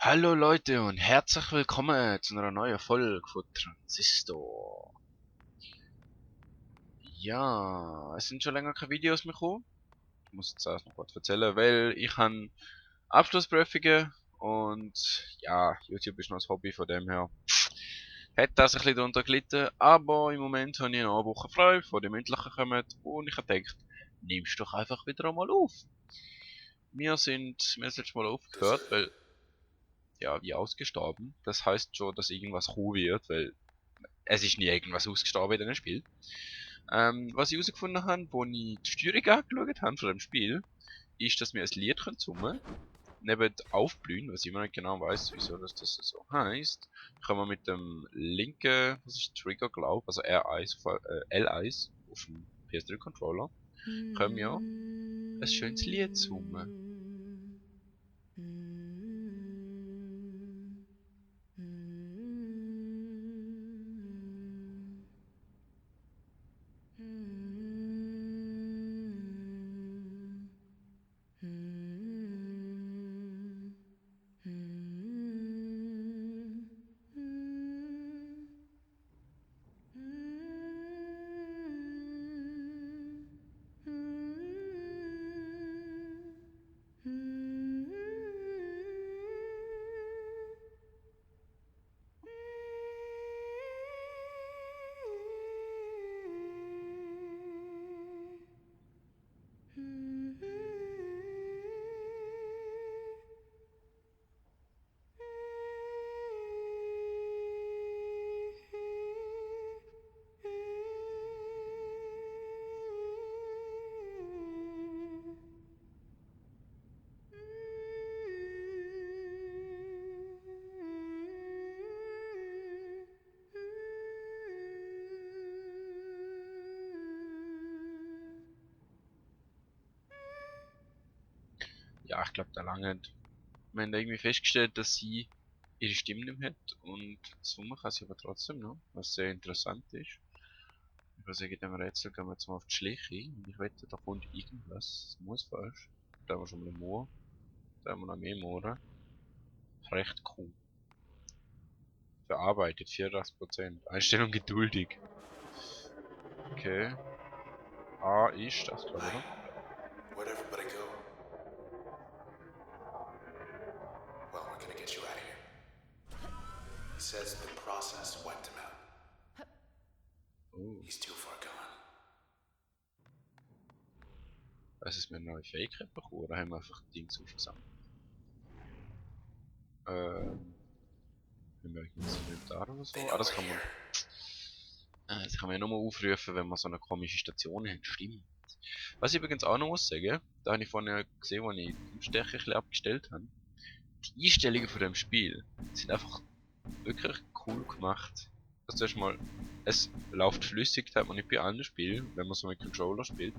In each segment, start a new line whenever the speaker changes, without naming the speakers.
Hallo Leute und herzlich willkommen zu einer neuen Folge von Transistor. Ja, es sind schon länger keine Videos mehr gekommen. Ich muss jetzt erst noch was erzählen, weil ich habe Abschlussprüfungen und ja, YouTube ist noch ein Hobby, von dem her hat das ein bisschen darunter gelitten. Aber im Moment habe ich noch eine Woche frei, bevor die mündlichen kommen und ich habe gedacht, nimmst doch einfach wieder einmal auf. Wir haben das letzte Mal aufgehört, weil ja, wie ausgestorben. Das heißt schon, dass irgendwas kommen wird, weil es ist nie irgendwas ausgestorben in diesem Spiel. Was ich herausgefunden habe, wo ich die Steuerung angeschaut habe von dem Spiel, ist, dass wir ein Lied summen können. Neben Aufblühen, was ich immer nicht genau weiß, wieso das so heißt, können wir mit dem linken, was ist Trigger, glaube also R1 L1 auf dem PS3-Controller, können wir ein schönes Lied summen. Ja, ich glaube, da langt. Wir haben irgendwie festgestellt, dass sie ihre Stimme nicht mehr hat und summen kann sie aber trotzdem noch, was sehr interessant ist. Ich würde sagen, in diesem Rätsel gehen wir jetzt mal auf die Schliche und ich wette, da kommt irgendwas. Das muss falsch. Da haben wir schon mal einen Moor. Da haben wir noch mehr Mooren. Recht cool. Verarbeitet 84%. Einstellung geduldig. Okay. A ist das, glaube ich, oder?
Where'd everybody go? Well, we're gonna get you out of here. He says the process wiped him out.
Oh.
He's too far gone.
Was ist mir eine neue Fähigkeit bekommen oder haben wir einfach Dings aufgesammelt? Haben wir irgendwas Inventar oder so?
They
Ah,
know
das
we're
kann man.
here.
Das kann man ja nur mal aufrufen, wenn man so eine komische Station hat. Stimmt. Was ich übrigens auch noch muss sagen, da habe ich vorhin ja gesehen, als ich die Stärke ein bisschen abgestellt habe. Die Einstellungen von dem Spiel sind einfach wirklich cool gemacht. Also zuerst mal, es läuft flüssig, das hat man nicht bei allen Spielen, wenn man so mit Controller spielt.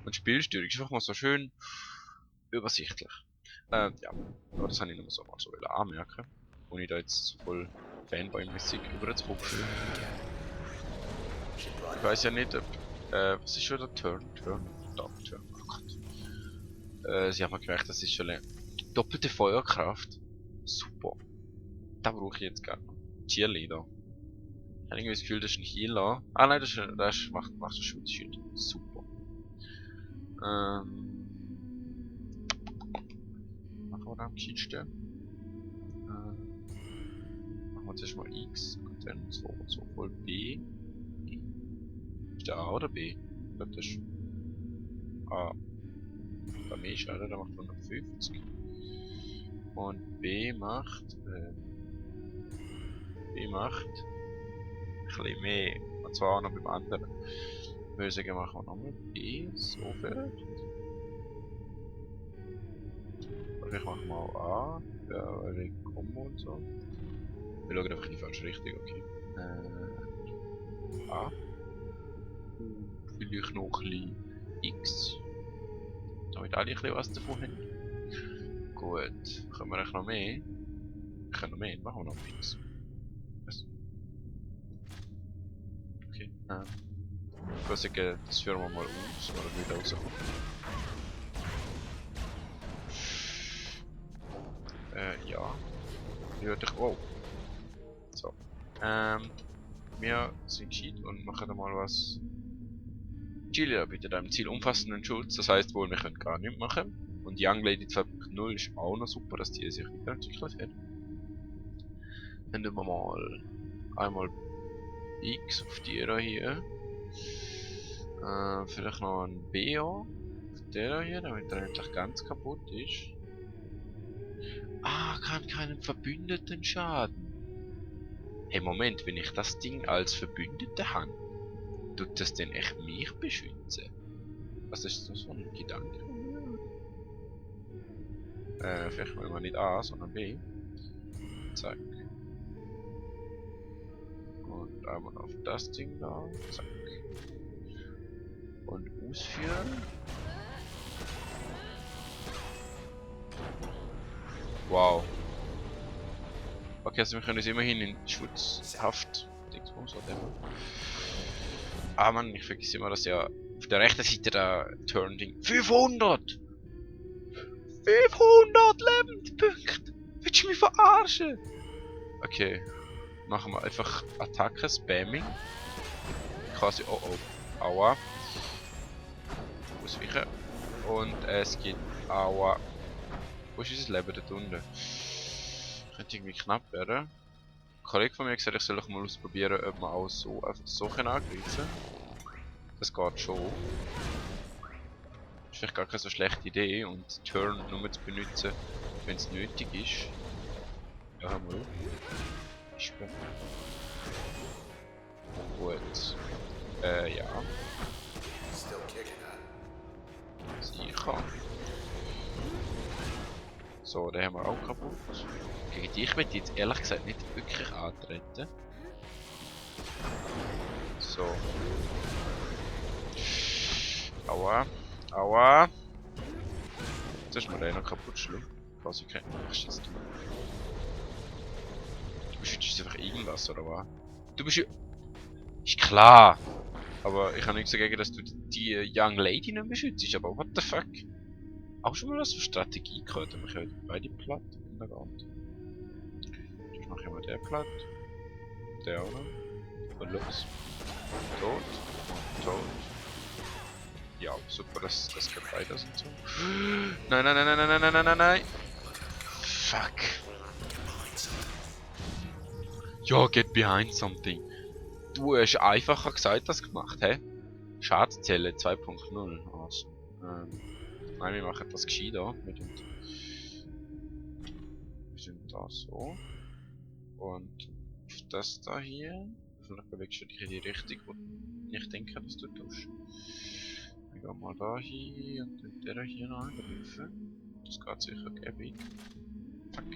Und die Spielsteuerung ist einfach mal so schön übersichtlich. Ja, aber das habe ich nur so mal so anmerken. Und ich da jetzt so voll Fanboy-mäßig über zu fuchsen.
She brought
Ich
it.
weiß ja nicht, ob, was ist schon der Turn? Oh Gott. Sie haben mir gemerkt, das ist schon eine doppelte Feuerkraft. Super. Da brauche ich jetzt gerne noch. Cheerleader. Ich habe irgendwie das Gefühl, das ist ein Healer. Ah nein, macht das Schutzschild. Super. Machen wir da am Kiste. Machen wir zuerst mal X und dann so voll B. Ist der A oder B? Ich glaube, das ist A. Da mehr ist, oder? Der macht 150. Und B macht ein bisschen mehr. Und zwar auch noch beim anderen. Ich würde sagen, machen wir nochmal B, so vielleicht. Oder ich mache mal A, für Combo und so. Wir schauen einfach in die falsche Richtung, okay. A. Und vielleicht noch ein bisschen X. Damit alle ein bisschen was davon haben. Gut. Können wir eigentlich noch mehr? Wir können noch mehr, machen wir noch X. Was? Okay. Ich würde sagen, das führen wir mal aus, oder wieder rauskommen. Ja. Würde ich. Oh. So. Wir sind gescheit und machen mal was. Chile bietet einem Ziel umfassenden Schutz, das heißt wohl, wir können gar nichts machen. Und Young Lady 2.0 ist auch noch super, dass die sich weiterentwickelt hat. Dann nehmen wir mal einmal X auf die hier. Vielleicht noch ein BA auf der hier, damit er endlich ganz kaputt ist. Ah, kann keinen Verbündeten schaden. Hey, Moment, wenn ich das Ding als Verbündete habe, tut das denn echt mich beschützen? Was ist das so ein Gedanke? Vielleicht wollen wir nicht A, sondern B. Zack. Und einmal auf das Ding da. Zack. Und ausführen. Wow. Okay, also wir können uns immerhin in Schutzhaft. Dingsbums oder immer. Ah Mann, ich vergesse immer, dass ja auf der rechten Seite der Turn-Ding. 500! 500 Lebenspunkte! Willst du mich verarschen? Okay. Machen wir einfach Attacke, Spamming. Quasi, oh oh. Aua. Ausweichen. Und es geht Aua. Wo ist unser Leben dort unten? Könnte irgendwie knapp werden. Ein Kollege von mir hat gesagt, ich soll mal ausprobieren, ob man auch so einfach so angreifen kann. Das geht schon. Ist vielleicht gar keine so schlechte Idee und Turn nur zu benutzen, wenn es nötig ist. Ja, hör mal auf. Ist gut. Ja.
Still kicking, huh?
Sicher. So, den haben wir auch kaputt. Gegen dich möchte ich jetzt ehrlich gesagt nicht wirklich antreten. So. Aua. Aua. Jetzt ist mir der noch kaputt schlimm. Quasi kein Nachschiss. Du beschützt einfach irgendwas, oder was? Du bist ja. Ist klar. Aber ich habe nichts dagegen, dass du die Young Lady nicht beschützt. Aber what the fuck? Auch schon mal was für Strategie gehört. Wir können beide platt in der Wand. Jetzt mache ich mal der platt. Der auch noch. Und los. Tot. Tot. Ja, super, das geht weiter und so. Nein, nein, nein, nein, nein, nein, nein, nein, nein. Fuck. Ja, get behind something. Du hast einfacher gesagt, das gemacht, hä? Schadenzelle 2.0. Also, nein, wir machen das gescheiter. Wir sind da so. Und auf das da hier. Vielleicht bewegst du dich in die Richtung, wo ich denke, dass du tust. Wir gehen mal da hin und dann der hier noch angreifen. Das geht sicher gäbig. Fuck.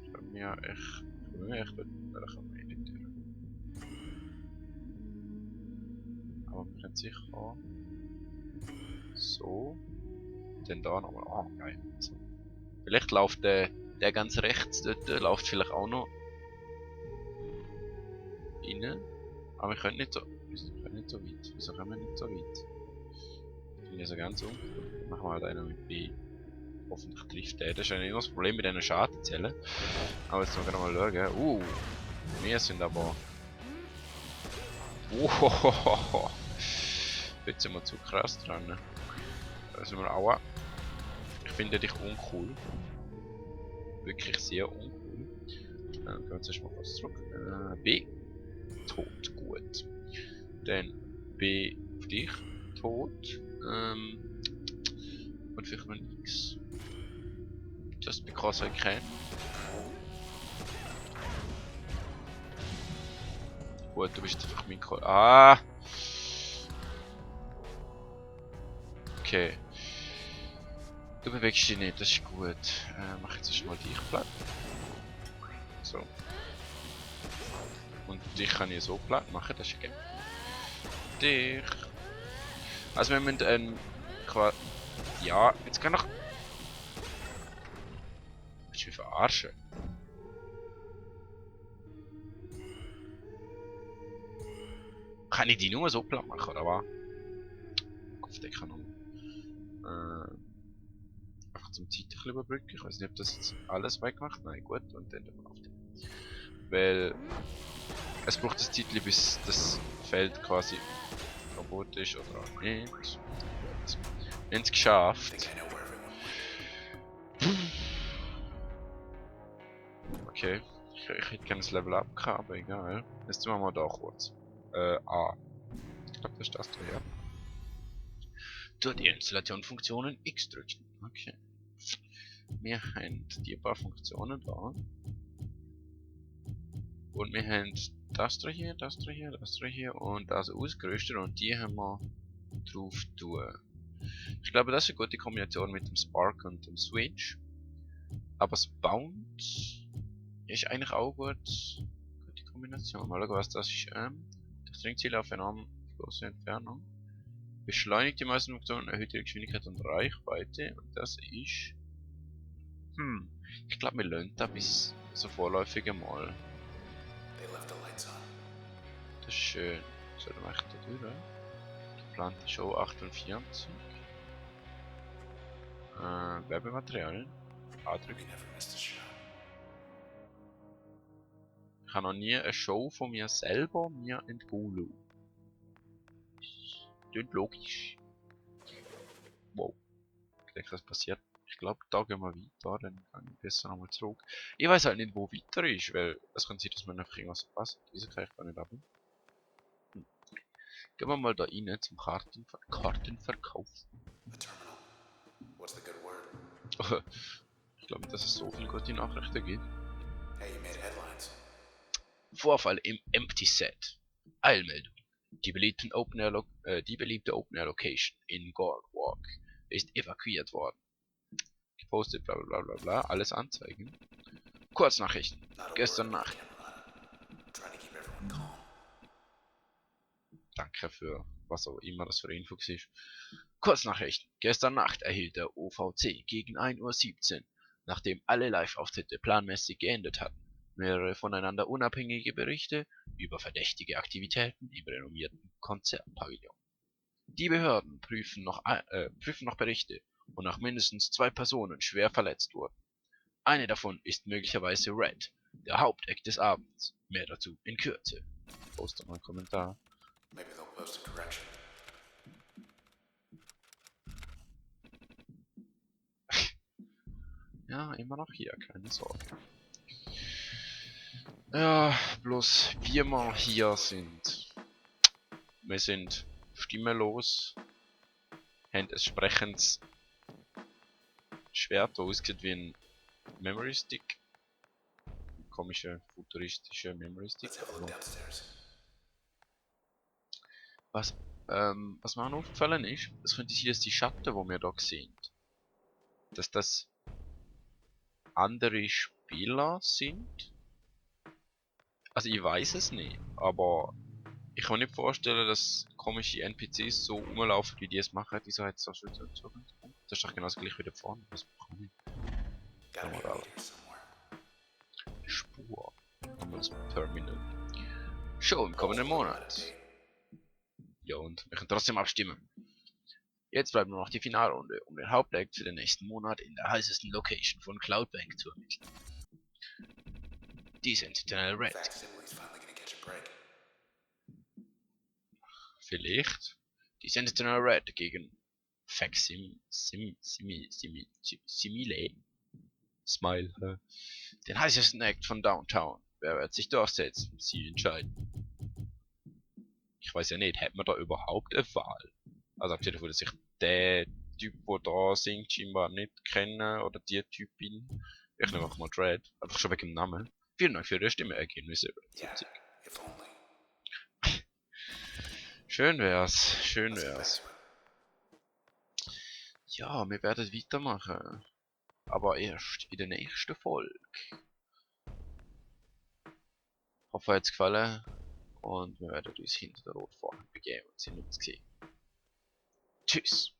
Ich kann mir echt da kann man nicht durch. Aber wir können sicher auch so. Dann da nochmal. Ah, geil. So. Vielleicht läuft der ganz rechts dort, läuft vielleicht auch noch rein. Aber wir können nicht so. Wir können nicht so weit. Wieso können wir nicht so weit? Ich bin ja so ganz uncool. Machen wir halt einen mit B. Hoffentlich trifft der. Das ist ja immer das Problem mit diesen Schadenzellen. Aber jetzt noch mal schauen. Wir sind aber. Jetzt sind wir zu krass dran. Da sind wir aua. Ich finde dich uncool. Wirklich sehr uncool. Dann gehen wir jetzt erstmal kurz zurück. B. Tot. Gut. Dann B auf dich. Tot. Und vielleicht noch X. Just because I can. Gut, du bist jetzt einfach mein Kollege. Ah! Okay. Du bewegst dich nicht, das ist gut. Mach jetzt erstmal dich platt. So. Und dich kann ich so platt machen, das ist okay. Dich. Also wir müssen quasi. Ja, jetzt kann noch. Willst du mich verarschen? Kann ich die nur so platt machen, oder was? Kopfdecker noch. Einfach trotzdem Zeit ein bisschen überbrücken. Ich weiß nicht, ob das jetzt alles wegmacht. Nein, gut. Und dann auf den. Weil es braucht ein Zeitchen, bis das Feld quasi kaputt ist oder auch nicht. Gut. Wir haben es
I
geschafft.
think I know where everyone went.
Okay. Ich hätte gerne das Level Up gehabt, aber egal. Jetzt machen wir da kurz. A. Ich glaube, das ist das da, ja. Durch die Installation Funktionen X drücken. Okay. Wir haben die paar Funktionen da. Und wir haben das da hier, das da hier, das da hier und das ausgerüstet und die haben wir drauf tun. Ich glaube, das ist eine gute Kombination mit dem Spark und dem Switch. Aber das Bounce ist eigentlich auch gut. Gute Kombination. Mal schauen, was das ist. Das Trinkziel auf enorm große Entfernung. Beschleunigt die meisten Funktionen, erhöht die Geschwindigkeit und Reichweite. Und das ist. Ich glaube, wir lernen da bis so vorläufig mal.
They left the lights on.
Das ist schön. Sollen wir echt da durch? Geplante Show 48. Werbematerial.
We
Andrücken.
never missed a show.
Ich habe noch nie eine Show von mir selber mir entgehen. Klingt logisch. Wow. Ich denke, das passiert. Ich glaube, da gehen wir weiter, dann kann ich besser nochmal zurück. Ich weiß halt nicht, wo weiter ist, weil es kann sein, dass man einfach irgendwas verpasst. Wieso kann ich gar nicht haben? Gehen wir mal da rein zum Kartenverkauf.
A terminal. What's the good word?
Ich glaube nicht, dass es so viele gute Nachrichten gibt.
Hey, you made headlines.
Vorfall im Empty Set. Eilmeldung. Die beliebte Open-Air-Location in Goldwalk ist evakuiert worden. Gepostet, bla bla bla bla, alles anzeigen. Kurznachrichten.
Not a
Gestern
word
Nacht.
on the camera. Trying to keep everyone calm.
Danke für was auch immer das für Info ist. Kurznachrichten. Gestern Nacht erhielt der OVC gegen 1:17 Uhr, nachdem alle Live-Auftritte planmäßig geendet hatten, mehrere voneinander unabhängige Berichte über verdächtige Aktivitäten im renommierten Konzertpavillon. Die Behörden prüfen noch Berichte, wonach mindestens 2 Personen schwer verletzt wurden. Eine davon ist möglicherweise Red, der Haupteck des Abends. Mehr dazu in Kürze. Poste mal einen Kommentar.
Maybe they'll post a correction.
Ja, immer noch hier, keine Sorge. Ja, bloß wir mal hier sind. Wir sind stimmenlos, haben ein sprechendes Schwert, das aussieht wie ein Memory Stick. Komische, futuristische Memory Stick.
Let's have a look downstairs.
Was mir auch aufgefallen ist, es könnte sein, dass die Schatten, die wir hier sehen, dass das andere Spieler sind. Also ich weiß es nicht, aber ich kann mir nicht vorstellen, dass komische NPCs so rumlaufen, wie die es machen. Wieso hat es so schön so? Das ist doch genauso gleich wie da vorne. Was bekomme ich?
Gotta be a
Moral.
lead here somewhere.
Spur. Haben wir das Terminal. Show im kommenden Monat. Ja und wir können trotzdem abstimmen. Jetzt bleibt nur noch die Finalrunde, um den Hauptact für den nächsten Monat in der heißesten Location von Cloudbank zu ermitteln. Die Sentinel Red.
Facsimile's finally gonna catch a break.
Vielleicht. Die Sentinel Red gegen Simile. Smile. Den heißesten Act von Downtown. Wer wird sich durchsetzen? Sie entscheiden. Ich weiß ja nicht, hat man da überhaupt eine Wahl? Also abgesehen davon, dass ich den Typ, der da singt, scheinbar nicht kenne, oder die Typin. Ich nehme einfach mal Dread. Einfach schon wegen dem Namen. Vielen Dank für Ihre Stimmeergebnisse.
Yeah, if only.
Schön wär's, schön
Let's get back
wär's.
to it.
Ja, wir werden weitermachen. Aber erst in der nächsten Folge. Hoffe, hat's gefallen. Und wir werden uns hinter der Rotvorhang begeben und sind uns gesehen. Tschüss.